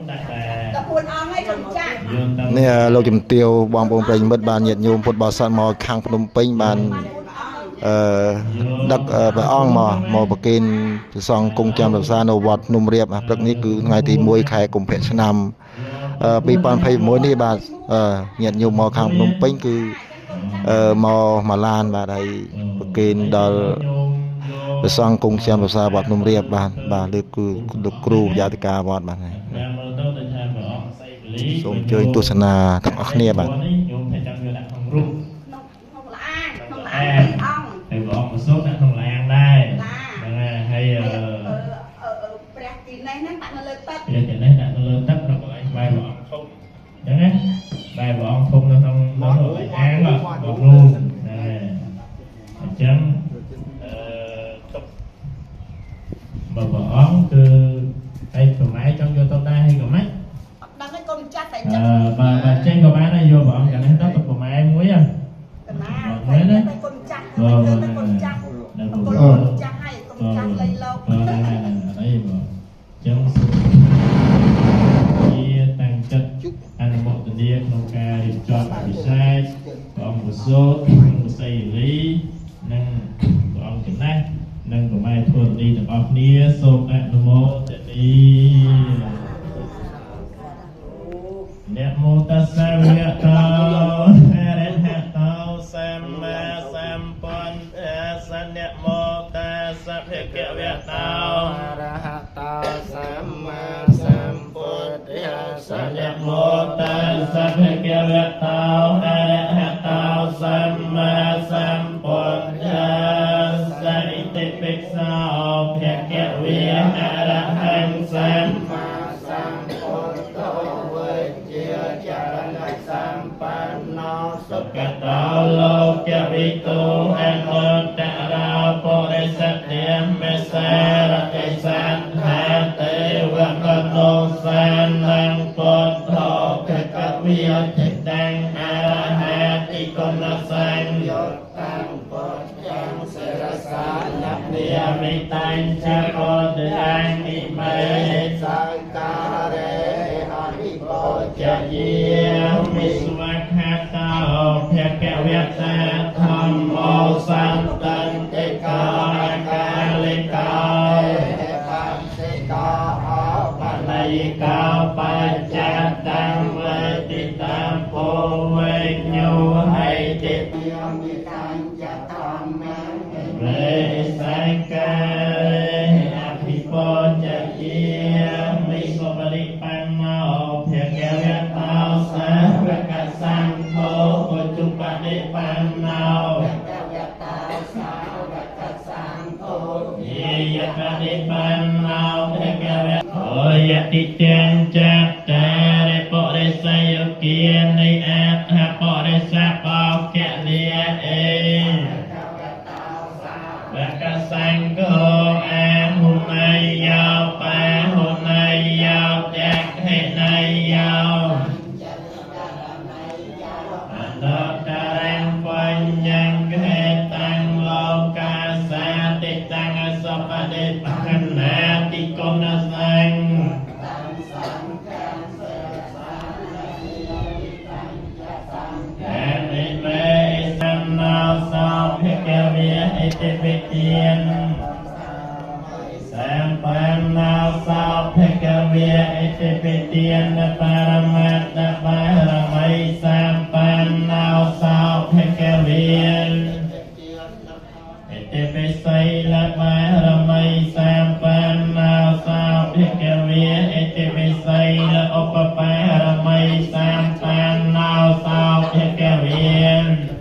ដាក់តែ 14អង្គហើយកូនចាស់ យើងទៅ នេះលោកជំទាវបងប្អូនប្រិយមិត្តបានញាតិញោមពុទ្ធបរិស័ទមកខាងភ្នំពេញបានអឺដឹកព្រះអង្គមកមកប្រគេនព្រះសង្ឃគង់ចាំរក្សានៅវត្តភ្នំរៀបព្រឹកនេះគឺថ្ងៃទី1ខែកុម្ភៈឆ្នាំ2026នេះបាទញាតិញោមមកខាងភ្នំពេញគឺមកមួយឡានបាទហើយប្រគេនដល់ព្រះសង្ឃគង់ចាំរក្សាវត្តភ្នំរៀបបាទបាទលើគឺលោកគ្រូយាតិកាវត្តបាទ តាមមើលទៅដូចថាព្រះអង្គសីវលី សូមអញ្ជើញទស្សនាទាំងអស់គ្នាបាទ នេះញោមថាចង់យកដាក់ក្នុងរូប ក្នុងក្នុងឡានក្នុងឡានពីរអង្គ ហើយព្រះអង្គប្រសូតដាក់ក្នុងឡានដែរហ្នឹងហើយហើយ អឺអឺព្រះទីនេះហ្នឹងដាក់នៅលើទឹក ព្រះទីនេះដាក់នៅលើទឹកនៅកន្លែងក្បែរព្រះអង្គធំអញ្ចឹងណាបែរព្រះអង្គធំនៅក្នុងនៅក្នុងអាងបាទរូបហ្នឹងហើយអញ្ចឹងអឺទុកបើព្រះអង្គគឺហើយប្រម៉ែចង់យកទៅដែរហើយក៏ម៉េច អត់ដឹងទេកូនចាស់តែ អឺ ចិត្ត បើបើចេញក៏បានដែរយកព្រះអង្គកាលនេះទៅទុកប្រម៉ែមួយហ៎ កណាតែកូនចាស់តែទៅកូនចាស់កូនចាស់ហើយកូនចាស់លៃលោក បាទហ្នឹងហើយអីបងអញ្ចឹងជាតាំងចិត្តអនុមោទនាក្នុងការរៀបចំអភិសេកព្រះអង្គវសូតព្រះសីលីនិងព្រះអង្គចំណាស់និងប្រម៉ែធរណីទាំងអស់គ្នាសូមអនុមោទនានមោតស្សៈវៈតោអរហតោសម្មាសម្ពុទ្ធស្សៈនមោតស្សៈភគវៈតោ អរហតោសម្មាសម្ពុទ្ធស្សៈ នមោតស្សៈភគវៈតោអរហតោសម្មាសម្ពុទ្ធស្សៈឥតិពិសោភគវៈអរហង្គសម្ មាសម្ពុទ្ធោវិជ្ជាចរណសម្បណ្ណោសុ សុគតោលោកវិទូអនុត្តរោពុរិសធម្មសារតិសន្ធាទេវកនោសានំពុទ្ធោភគវិយតិតាំងអរហតិគុណសង្ យតាំពុទ្ធាំសិរសាន និយមិតាញ់ចកោតអញិមេ សង្ការេអភិបោ ចយាមិស្វខាតោភគវតាធម្មោសន្តន្តិកោអកាលិកោ បានសិកោអ បលយិកោបច្ចតាំវេទិតាំពោវេញ្ញោហៃតិ យាមិតាញចធម្មំ វេសង្ការេអភិបុចយាមិសុបរិបណ្ណោភគវតោសាវកសង្ឃោឧជុបតិបណ្ណោ កវតាសាវកសង្ឃោ យាយបតិបណ្ណោភគវៈអយតិទាំងចតារិបុរិសយុគានិអដ្ឋបុរិសបោកលាអេ កវតាសា វកសង្ឃោអាហុនយោបាហុនយោតក្ខិនយោ ចរិករណៃយោ អនុត្តរំបញ្ញង្ខេតាំងលោកាសាតិតាំងសពតិបណ្ណាតិគុណសង្ឃ តាំសង្ឃំសិរសានយាមិតាញចសង្ឃ អនិមេសន្នោសោភគវៈអិតិវិទានសម្បណ្ណោសោភគវៈអិតិវិទានបរមត្តបារមីសម្បណ្ណោសោភគវៈអិតិពិសីលបារមីសម្បណ្ណោសោភគវៈអិតិពិសីលឧបបារមីសម្បណ្ណោសោភគវៈ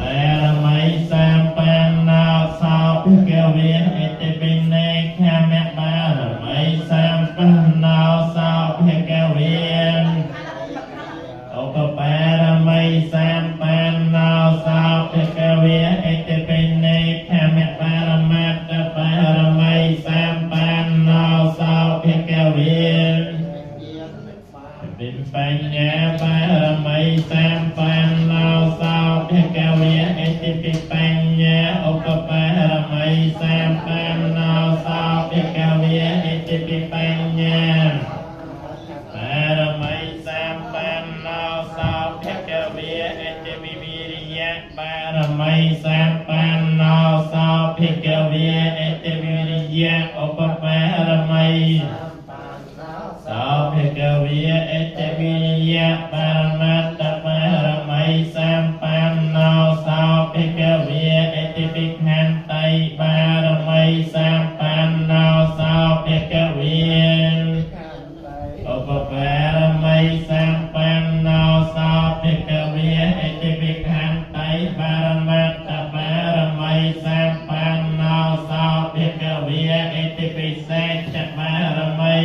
បារមីសម្បណ្ណោសោភគវៈអិតិពិនេខមៈបារមីសម្បណ្ណោសោភគវៈឧបបារមីសម្បណ្ណោសោភគវៈអិតិពិនេខមៈបារមត្តបារមីសម្បណ្ណោសោភគវៈ វិបញ្ញាបារមីសម្បណ្ណោសោភគវៈអិតិពិបញ្ញាឧបបារមីសម្បណ្ណោសោភគវៈអិតិពិបញ្ញា បារមីសម្បណ្ណោសោភគវេអតិវិវិរិយៈបារមីសម្បណ្ណោសោភគវេអតិវិរិយៈឧបបារមីសោភគវេអតិវិរិយៈបរមត្តបារមីសម្បណ្ណោសោភគវេអតិភិក្ខន្តិបារមីសម្បណ្ណោសោភគវេឧបបារមីសម្បណ្ណោសោភគវេអតិភិក្ខន្តិបារមត្តបារមីសម្បណ្ណោសោភគវេអតិពិសេចបារមី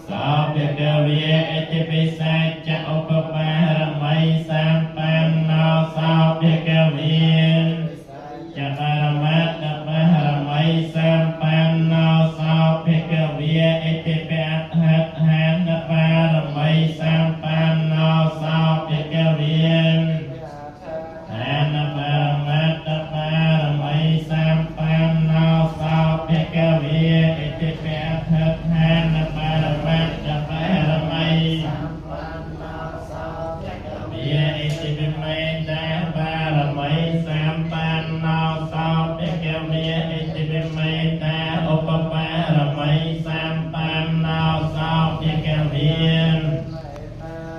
សោភគវេអតិពិសេចឧបបារមីសម្បណ្ណោសោភគវេចបារមត្តបារមីសម្បណ្ណោសោភគវេអតិពៈហិដ្ឋានបារមីសម្បណ្ណោសោភគវេឋានបារមត្តបារមីសម្បណ្ណោសោភគវេអតិពៈហិដ្ឋានបារមត្តបារមីយាអិតិវិមេតាបារមីសម្បណ្ណោសោភគវេអិតិវិមេតាឧបបារមីសម្បណ្ណោសោភគវេ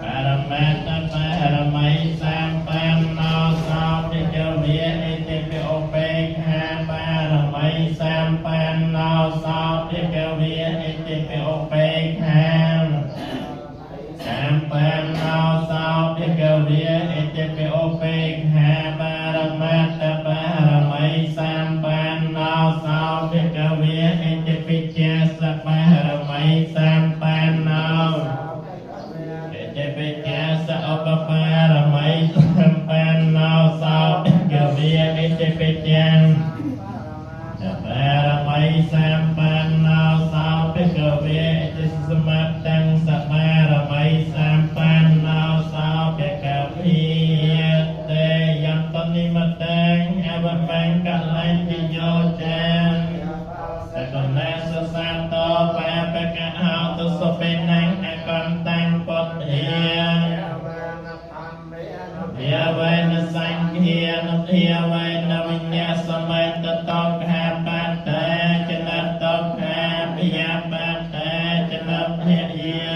បារមត្តបារមីសម្បណ្ណោសោភគវេអិតិពិឧបេក្ខាបារមីសម្បណ្ណោសោភគវេអិតិពិឧបេក្ខាសម្បណ្ណោសោភគវេអិតិពិឧបេក្ខាបារមត្តបារមីសម្បណ្ណោសោភគវេអិតិពិជាសបារមីសម្បណ្ណោអិតិពិជាសឧបបារមីសម្បណ្ណោសោភគវេអិតិពិជាបារមីសម្បណ្ណោសោភគវេអិតិសមតੰសបារមីសម្បណ្ណោសោភគវេតេយន្តនិមតੰអវមង្គលញ្ញយោចាសកលសសន្តោបាបកហោតុសុបេនੰអកន្តੰពុទ្ធាយាវេនសង្ឃានធាវេនវិញ្ញាសមន្តតោខាបតេចនតោខាភិយាបតេចនភយា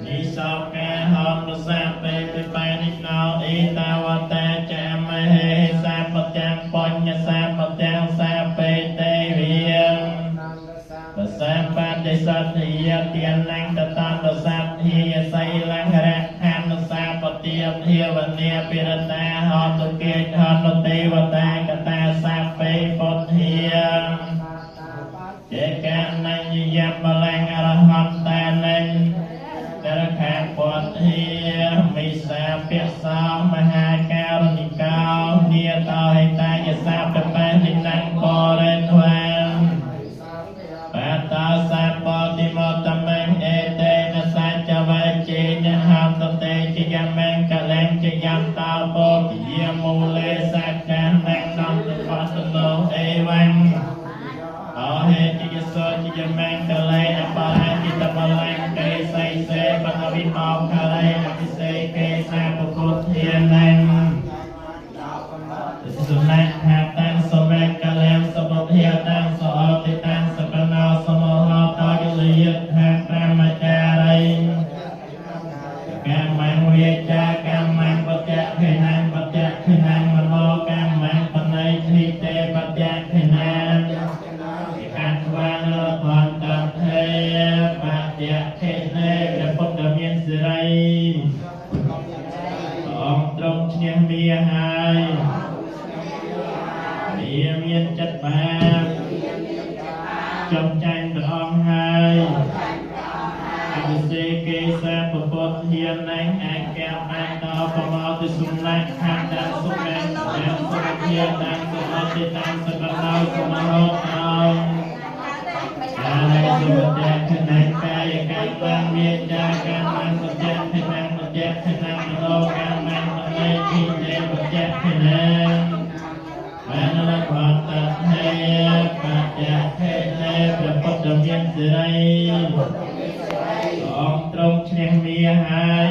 និសោកាហន្តសាបេពិបានិណោអេតាវតាចាមហេសាបទាំងបញ្ញសាបទាំងសាបេទេវិបសាបតិសទ្ធិយទានੰតតន្តសទ្ធិយសីលង្រខណ្ឌសាបតិភាវនាពិរតាហតុកេហន្តទេវតាកតាសាបេពុទ្ធាចេកណញ្ញយបលੰអរហន្តានិតរខាពុទ្ធាមិសាពសោមហាការុណិកោនិយតោហេតាយសាពបេនិណੰបរិទ្វាបតោសាបតិមតមੰអេតេនសច្ចវជេនហន្តតេជយមង្គលੰជយន្តោពោទយមូលេសកានੰនន្តបតនោអេវੰអហេជយសោជយមង្គលេអបរាជិតបលੰកេសៃសេបតវិបោខលេអភិសេកេសាពពុទ្ធានੰសុនៈថាតាំងសមង្គលំសបុធាតាំងសអតិតាំងសកណោសមហតយលយថាប្រមចារីកម្មងវិចាកម្មងបច្ចៈខេណងបច្ចៈខេណងមโนកម្មងបណៃធិទេបច្ចៈខេណាកាត់វាងរតន្តទេបច្ចៈខេណេព្រះពុទ្ធមានសិរីអង្គទ្រង់ឈ្នះមាហើយមាមានចិត្តបាបចំចាញ់ព្រះអង្គហើយអភិសេកេសាពពុទ្ធធានੰអកបតោបមោទសុនៈខណ្ឌសុមេសុធាតាំងសុអតិតាំងសកលោសមហោតោកាលេសុវៈខណកាយកម្មវិចាកម្មសច្ចៈខណមច្ចៈខណមโนកម្មបណៃធិទេបច្ចៈខណបានលបតហេបច្ចៈខេនេព្រះពុទ្ធ មានសិរីព្រះអង្គទ្រង់ឈ្នះមាហើយ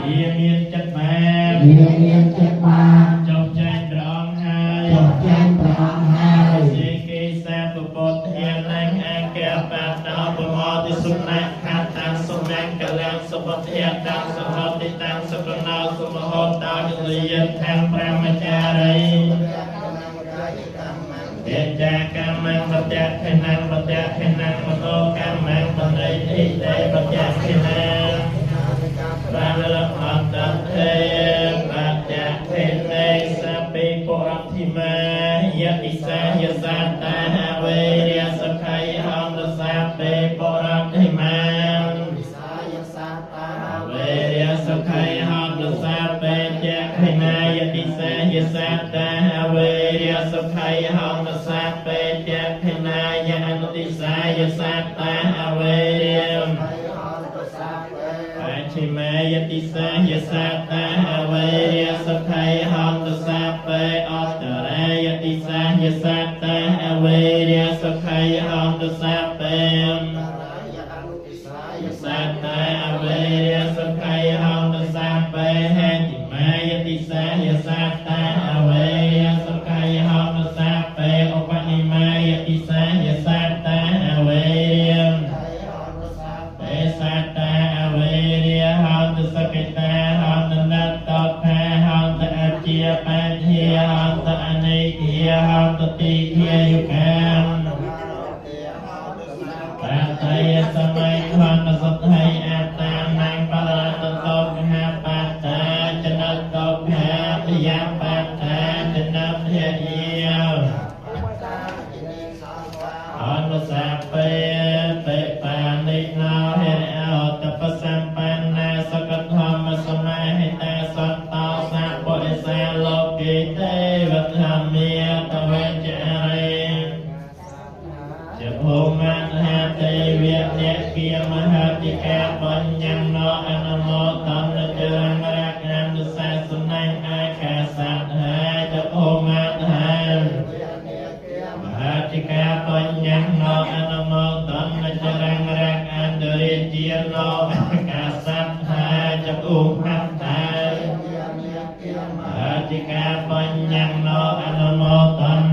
វាមានចិត្តបាប វាមានចិត្តបាប ចុះចែងព្រះអង្គហើយ ចុះចែងព្រះអង្គហើយ សេគេសាពពុទ្ធធានាងអង្គបាតោបមតិសុណខតាំងសុមង្គលំសុពធាតាំងសហតិតាំងសុកណោសុមហោតោយលយថាំប្រមចារីទេចាកម្មងបតៈខេណាំបតៈខេណាំមនោកម្មងបណៃអិទេបតៈខេណាបានលអន្តទេបតៈខេនេសពិពុរធិមាយតិសាយសតាវេរិយសុខៃហន្តសាពេពុរធិមា វេរយសុខៃហន្តសាពេចៈខេណាយតិសាយសតាវេរយសុខៃហន្តសាពេចៈខេណាយអនុតិសាយសតាវេរយបច្ឆិមាយតិសាយសតាវេរយសុខៃហន្តសាពេអត្តរាយតិសាយសតាវេរយសុខៃហន្តសាពេ សត្តាវេរសុខៃហន្តសាពេហេតិមាយតិសាយសត្តាវេរសុខៃហន្តសាពេឧបនិមាយតិសាយសត្តាវេរទេសត្តាវេរហន្តសកិតាហន្តនតោខាហន្តអជាបញ្ញហន្តអនិធាហន្តតិធាយុកាម បតយសម័យខណ្ឌសុទ្ធៃអតានំបរតតោមហាបតាចនតោភាទយបតាចនភយាអនុសាពេតិបានិណោហិរិអោតបសម្បណ្ណាសកធម្មសមាហិតាសន្តោសាពុរិសាលោកេទេវធម្មាតវេចរិ ចភូមហាទេវៈអ្នកគាមហាតិកាបញ្ញណោអនុមោទនចរងរកអនុសាសនំអាកាសហាចភូមហាមហាតិកាបញ្ញណោអនុមោទនចរងរកអន្តរិជាណោអាកាសហាចភូមហាមហាតិកាបញ្ញណោអនុមោទន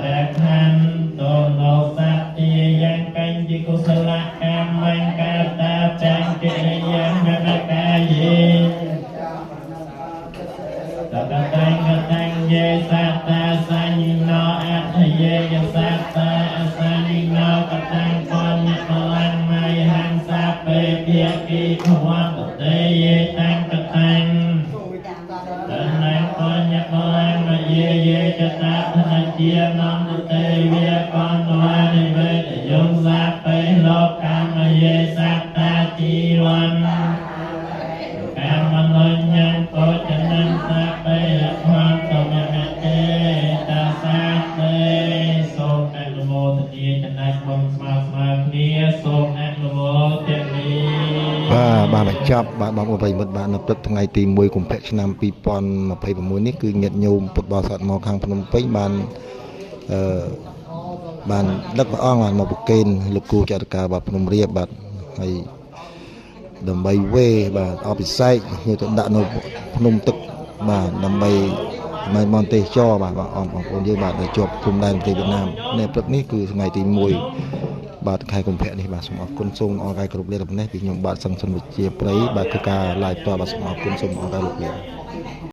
រខន្តោណោសតិយ៉ាងកញ្ញកុសលកម្មង្កតាចង្កិរិយាមនកាយេតតតង្កតង្យេសតាសញ្ញណោអដ្ឋយេយសតាអសញ្ញណោកតង្បញ្ញបលੰមយហង្សាពេភាគីភវន្តតេយេតង្កតង្តនំបញ្ញបលੰមយេយេចតាធនជានន្តទេវៈបណ្ឌវានិវេតយងសាពេលោកកម្មយេសតាជីវ័នកម្មនញ្ញងកោចនំសាពេលខន្តមមទេតាសាទេសូមអនុមោទនាចំណែកបុណ្យស្មើស្មើគ្នាសូមអនុមោទនា បាទបានបញ្ចប់បាទបងប្អូនប្រិយមិត្តបាទនៅព្រឹកថ្ងៃទី1កុម្ភៈឆ្នាំ2026នេះគឺញាតិញោមពុទ្ធបរិស័ទមកខាងភ្នំពេញបានអឺបានដឹកព្រះអង្គបានមកប្រគេនលោកគ្រូចរិកាបាទភ្នំរៀបបាទហើយដើម្បីវេបាទអភិសេកយកទៅដាក់នៅភ្នំទឹកបាទដើម្បីមិនមន្តទេសចរបាទបងប្អូនយើងបាទដែលជាប់ព្រំដែនប្រទេសវៀតណាមនៅព្រឹកនេះគឺថ្ងៃទី1បាទខែកុម្ភៈនេះបាទសូមអរគុណសូមអរកាយគ្រប់លាប៉ុណ្ណេះពីខ្ញុំបាទសឹងសុនវិជ្ជាព្រៃបាទគឺការ live ផ្ទាល់បាទសូមអរគុណសូមអរកាយលោកលា។